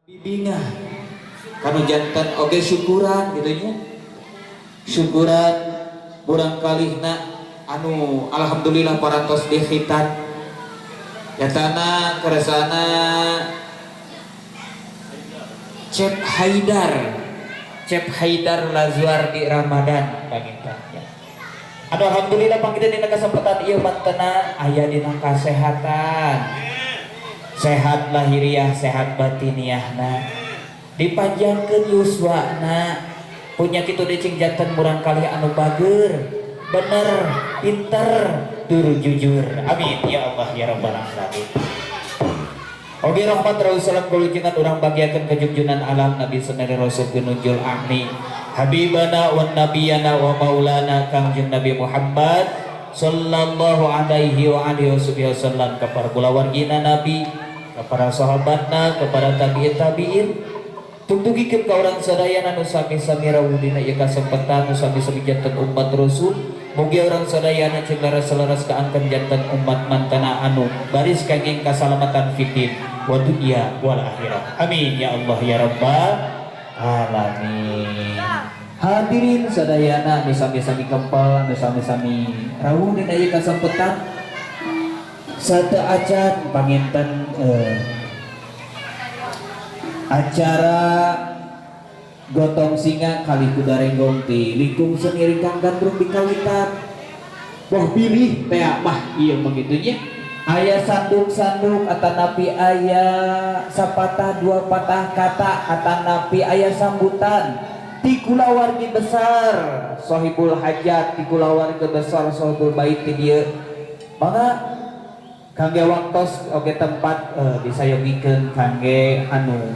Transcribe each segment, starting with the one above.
Bibingah kanu janten oge syukuran gitu nya, syukuran murang kalihna anu alhamdulillah parantos dikhitan yatana keresana Cep Haidar, Cep Haidar Lazuardi Ramadan panginten ya. Aduh, alhamdulillah panginten dina kesempatan ieu mantena aya dina kasehatan, sehat lahiriah, sehat batiniahna, dipanjangkeun yuswana, punya kitu deui cing janten murang kalih anu bager, bener, pinter, tur jujur. Amin ya Allah ya rabbal alamin. Oge rahmat Rasulullah kulujengan urang bagiakeun kejunjunan alam Nabi Sunnah Rasul Gunujul Ahmi Habibana wa Nabiyana wa Maulana Kangjeng Nabi Muhammad sallallahu alaihi wa alihi wasallam, kepada kulawargina Nabi, kepada sahabatna, kepada tabi'in tabi'in, tungtugikeun ka urang sadayana nu sami-sami rawuh dina ieu kasempatan, nu sami-sami janten umat Rasul. Mugi urang sadayana cing laras-laras kaangkeun janten umat mantana anu baris kangeng kasalamatan fiddin wa dunya wal akhirah. Amin ya Allah ya rabbal alamin. Hadirin sadayana nu sami-sami kempel, nu sami-sami rawuh dina ieu kasempatan, sateuacan panginten acara gotong singa kali kuda renggong di lingkung seni Ringkang Gandrung di kawitan. Boh bilih teh mah ieu begitu nya, aya sanduk-sanduk atanapi aya sapatah dua patah kata atanapi aya sambutan ti kulawargi besar sohibul hajat, ti kulawargi besar sohibul bait ti dieu. Mangga kangge waktos oge tempat disayogikeun kangge anu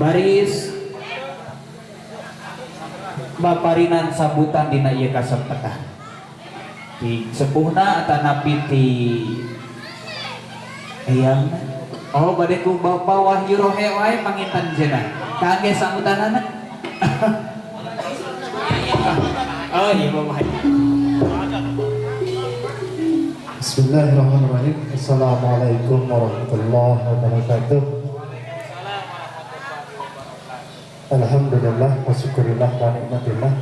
baris baparinan sambutan dina ieu kasempatan di sepuhna atanapi ti eyangna. Oh, bade ku Bapak Wahyu Rohe wae panginten cenah kangge sambutanana. Oh iya, Bapak. Bismillahirrahmanirrahim. Assalamualaikum warahmatullahi wabarakatuh. Alhamdulillah wa syukurillah wa nikmatillah.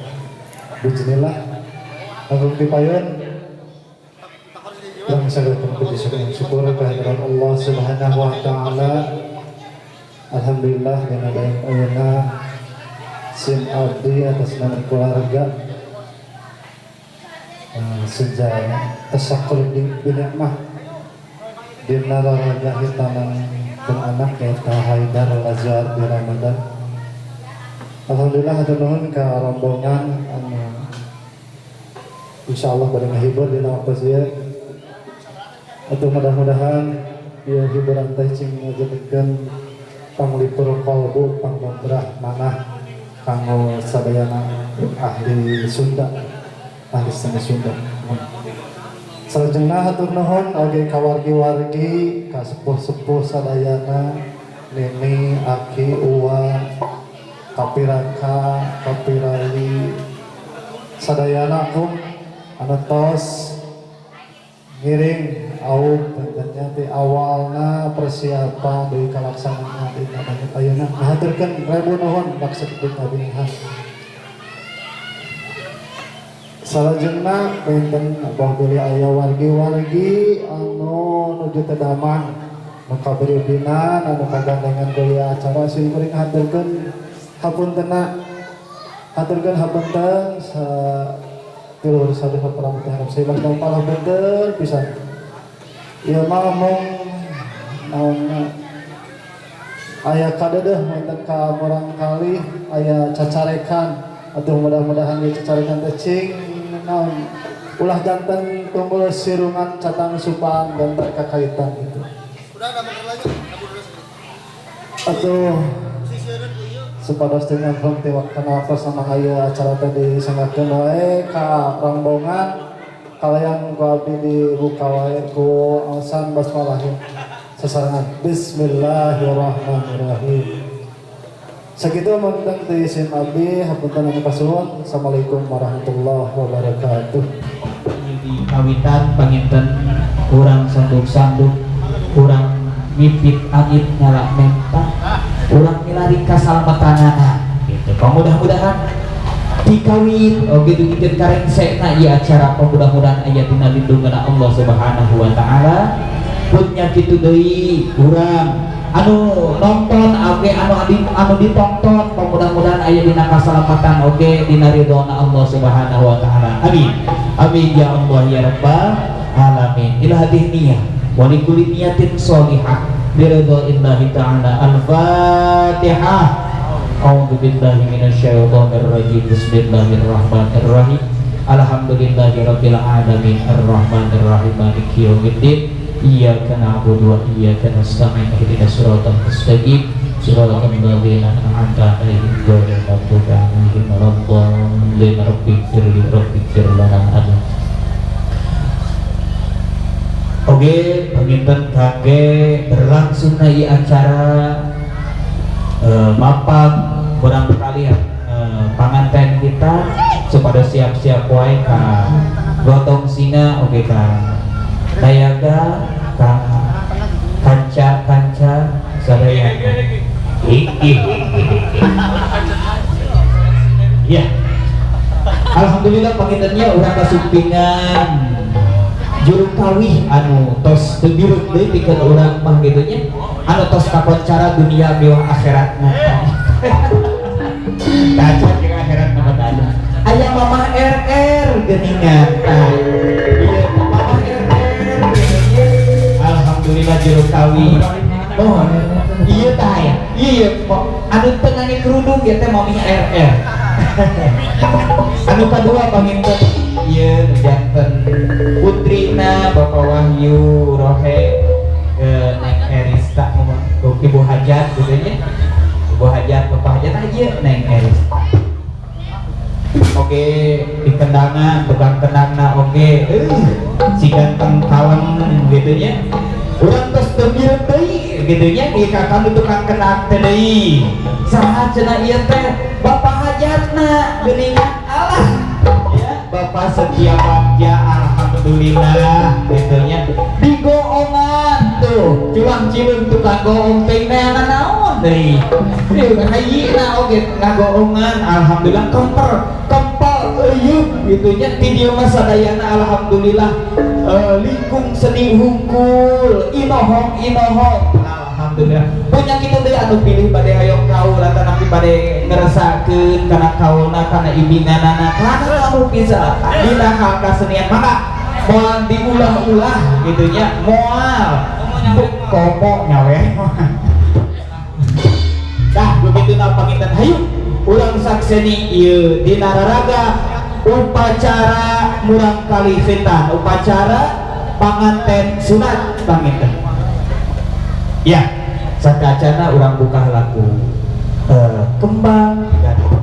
Bismillah. Agung dipayun yang sangat puji syukur kehadirat Allah Subhanahu wa taala. Alhamdulillah dina dayang ayeuna sim abdi atas nama keluarga sejak tasyakur binikmah dina raraga hitanan pun anak eta Haidar Lazuardi Ramadan. Alhamdulillah, hatur nuhun ka rombongan anu insyaallah bade ngahibur dina waktu ieu. Atuh mudah-mudahan ieu hiburan teh cing ngajadikeun panglipur kalbu, pangmombrah manah kanggo sadayana ahli Sunda, ahli seni Sunda. Salajengna hatur nuhun oge ka wargi-wargi, ka sepuh-sepuh sadayana, nini, aki, uwa, kapiraka, kapirayi sadayana kum anu tos ngiring aub tentunya di awalna persiapan di kalaksanaan di namanya ayeuna, ngahaturkeun ribu nuhun maksud kabingahan. Salajengna benten boh bilih aya wargi-wargi anu nuju teu damang, nu kaberibinan, anu kagandengan kuliah acara, sim kuring haturkeun hapuntena, haturkeun hapunten sa tiluhur sadaya paramati harap saya malah punten pisan. Ieu mah mung naonna aya kadeudeih wonten ka murang kali aya cacarekan. Atuh mudah-mudahan ieu cacarekan teh cing naon ulah janten tunggul sirungan catang supaan dan kakaitan gitu. Atuh supados teu nyambung ti waktuna sama aya acara tadi sanggakeun wae ka rombongan kalayan ku abdi dibuka wae ku aosan basmalah sasarengan bismillahirrahmanirrahim. Sakitu menten ti sim abdi, hapunten anu kasuhun. Assalamualaikum warahmatullahi wabarakatuh. Di kawitan panginten kurang sanduk-sanduk kurang. Mipit angin nyala menta urang milari kasalamatanana gitu. Mudah-mudahan dikawin oge dugikeun karengsekna ieu acara, mudah-mudahan aya dina lindungan Allah Subhanahu wa taala. Punya kitu deui, urang anu nonton oge anu ditonton, mudah-mudahan aya dina kasalamatan oge dina ridhona Allah Subhanahu wa taala. Amin amin ya Allah ya rabbal alamin. Ila hadhihi niyah wa likulli niyatin sholihah biridha ta'ala. Al-fatihah. A'udzu billahi minasyaitonir rajim. Bismillahirrahmanirrahim. Alhamdulillahi rabbil alamin arrahmanir rahim maliki yaumiddin. Iyyaka na'budu wa iyyaka nasta'in. Ihdinas siratal mustaqim. Siratal ladzina an'amta 'alaihim ghairil maghdubi 'alaihim waladdallin. Rabbighfirli, rabbighfir lana. Amin. Oke, panginten kangge berlangsungna ieu acara mapag murangkalih panganten kita supaya siap-siap wae ka gotong singa, oke, ka nayaga, ka kanca-kanca sadayana. Ih, ya. Alhamdulillah, pangintennya urang kasumpingan juru kawih anu tos teu biru deui pikeun urang mah gitu nya, anu tos kakoncara dunia miwah akhiratna. Kaca jeung akhirat mah ada. Aya Mamah RR geuningan. Tah, ieu Mamah RR geuningan. Alhamdulillah juru kawih. Oh, iya tah ya. Iya, anu teu ngangge kerudung ieu teh Mami RR. Anu kadua panginten ieu nu janten putrina Bapak Wahyu Rohe ke Neng Erista, Ibu Hajat gitu nya. Ibu Hajat, Bapak Hajat aja Neng Erista. Oke, di kendangan, tukang kendangna oke, si ganteng kalem gitu nya. Urang tos teu mirip deui gitu nya, di kakak nu tukang kendang teh deui. Saha cenah ieu teh? Bapak Hajatna geuningan, alah. Ya, Bapak Setia Bagja, alhamdulillah gitu nya. Digoongan tuh, culang cileung tukang goong teh neangan naon deui. Ieu hayina oge ngagoongan, alhamdulillah kemper, kempel euyeup gitu nya. Ti dieu mah sadayana alhamdulillah lingkung seni hungkul, inohong inohong, alhamdulillah. Punya kitu deui anu pilih bade hoyong kaul atanapi bade ngeresakeun kana kaulna, kana ibinganana, kana anu bisa dina hal kasenian, maka moal diulah-ulah gitu nya, moal komo nyawe. Dah begitu na panginten, hayu urang sakseni ieu dina raraga upacara murangkalih khitan, upacara panganten sunat panginten. Ya, sateuacana urang buka lagu Kembang Gadung.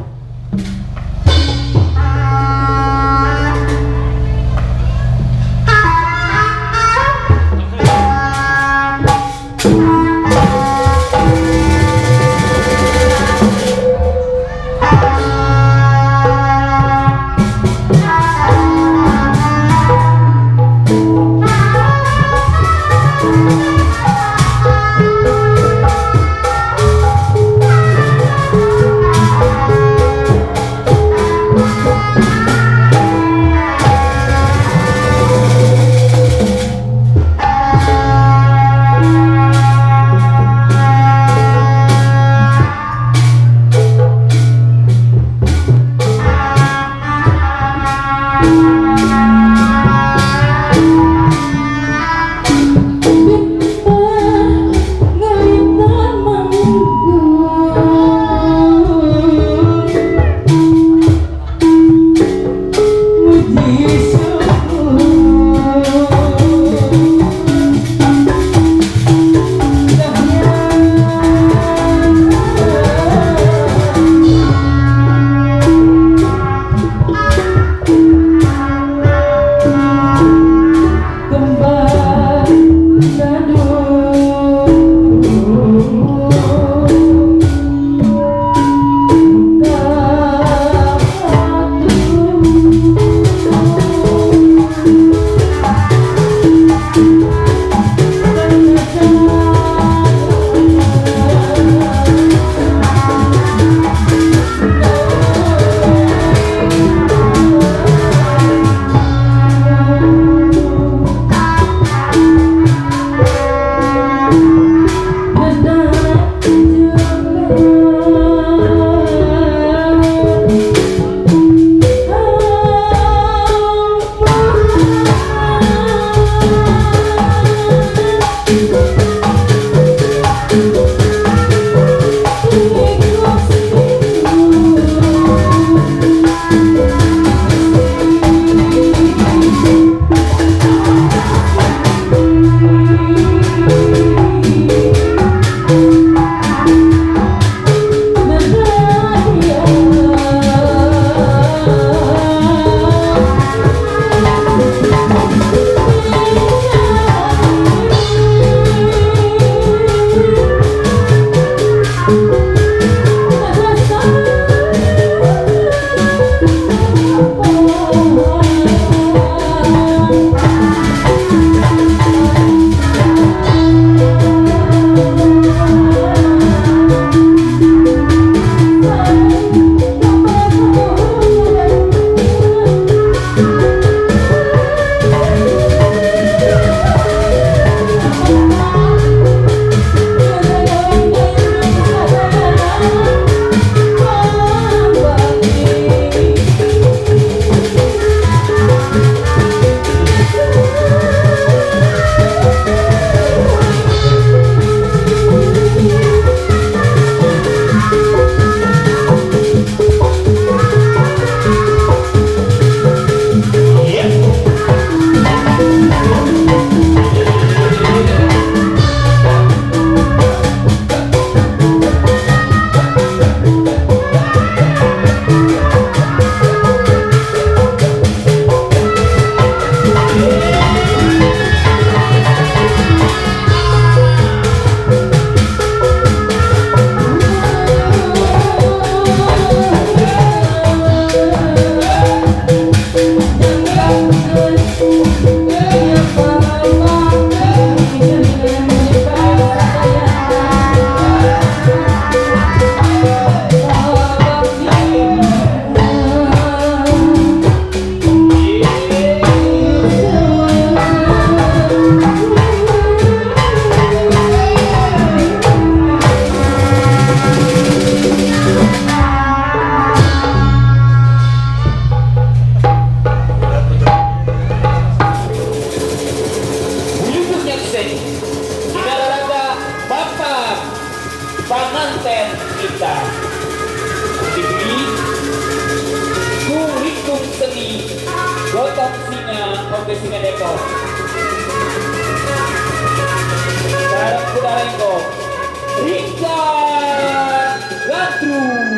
Panganten kita diberi kurikulum seni gotong singa oke singa Depok sareng kudarengko Rika Gandrung.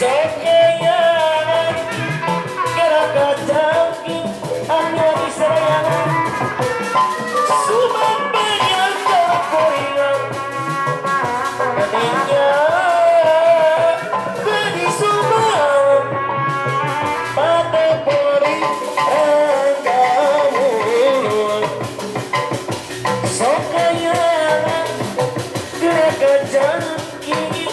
Sokeyangan gerak jangking anu diserayangan Suman banyak kuringan Keningnya beri sumang Mata pori rangkamu Sokayangan gerak jangking.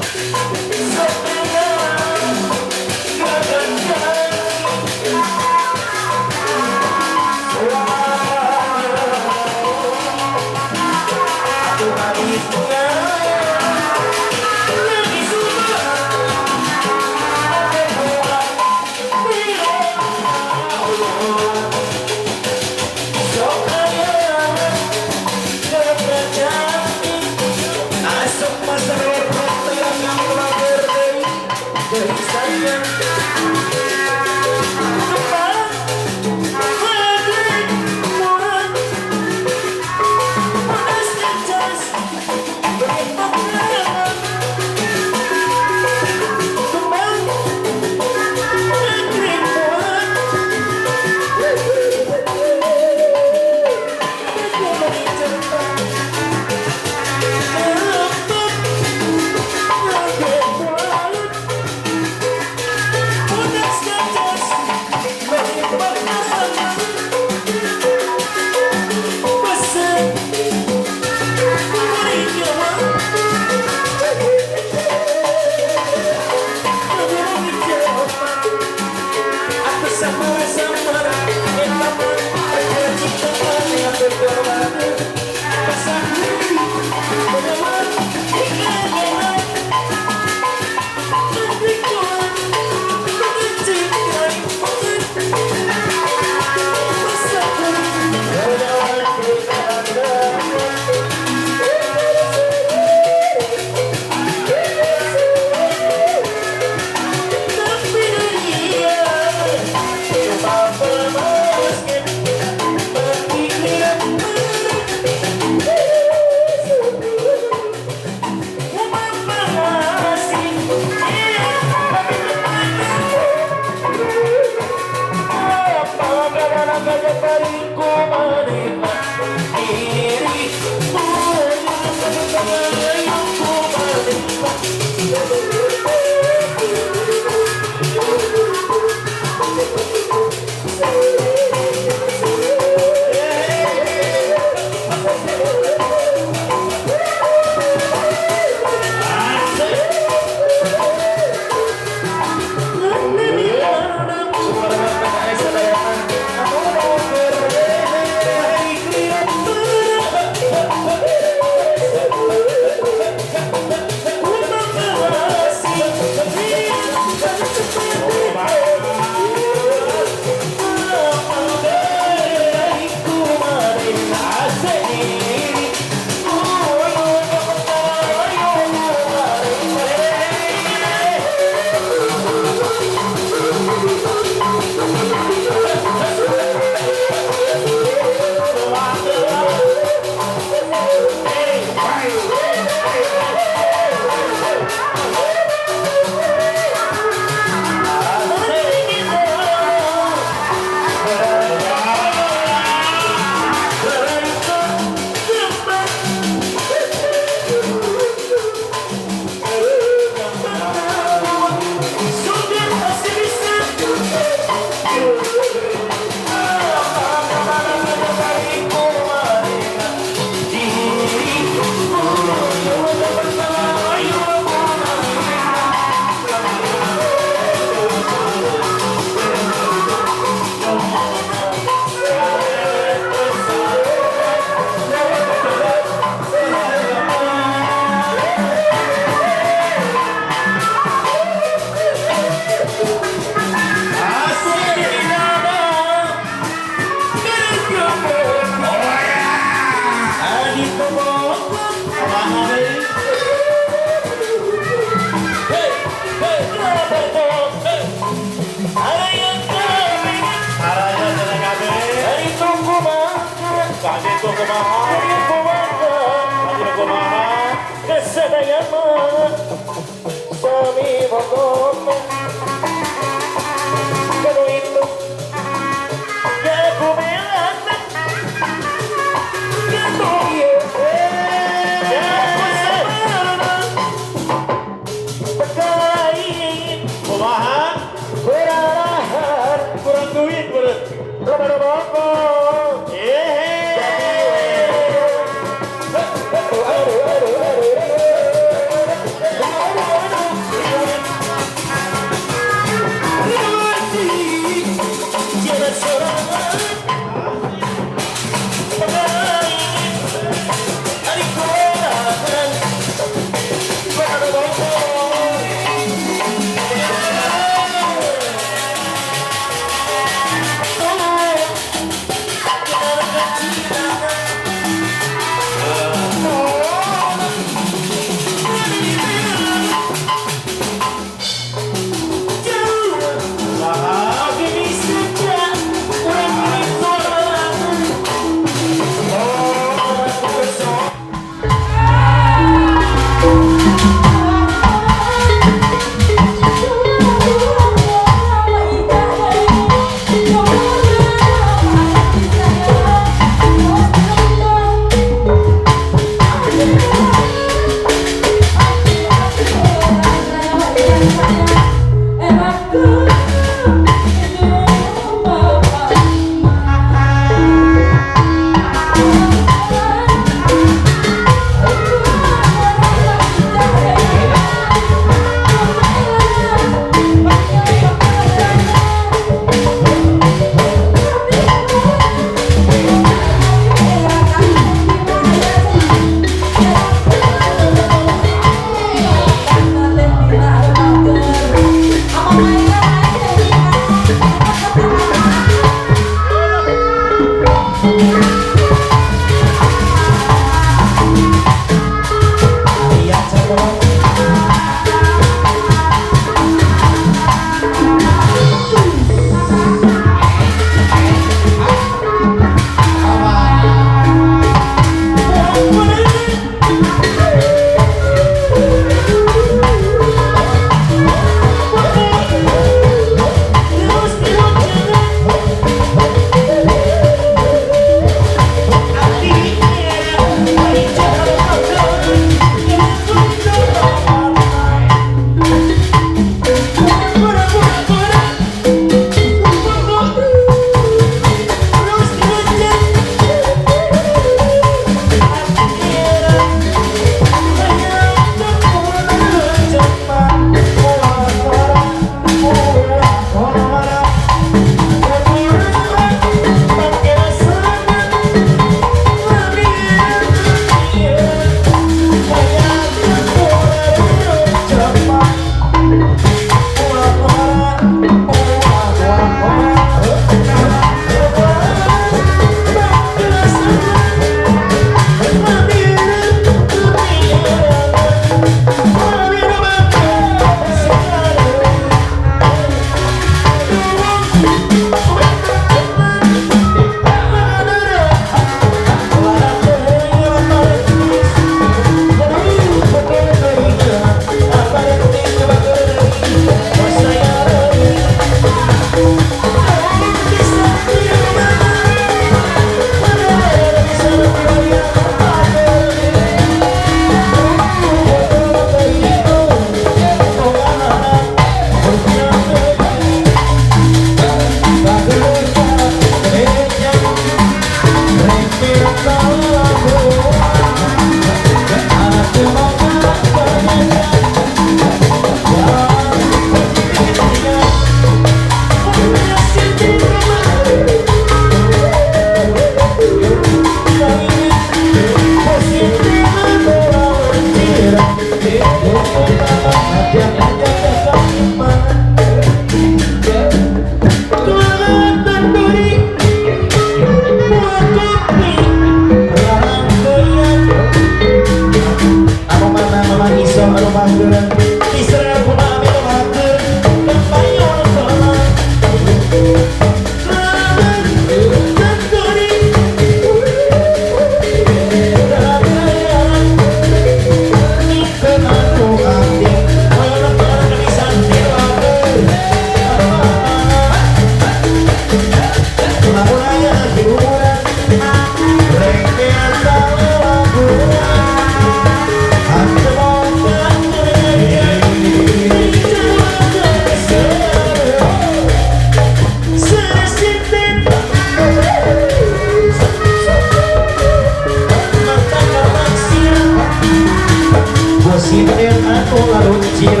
Anu laluncir.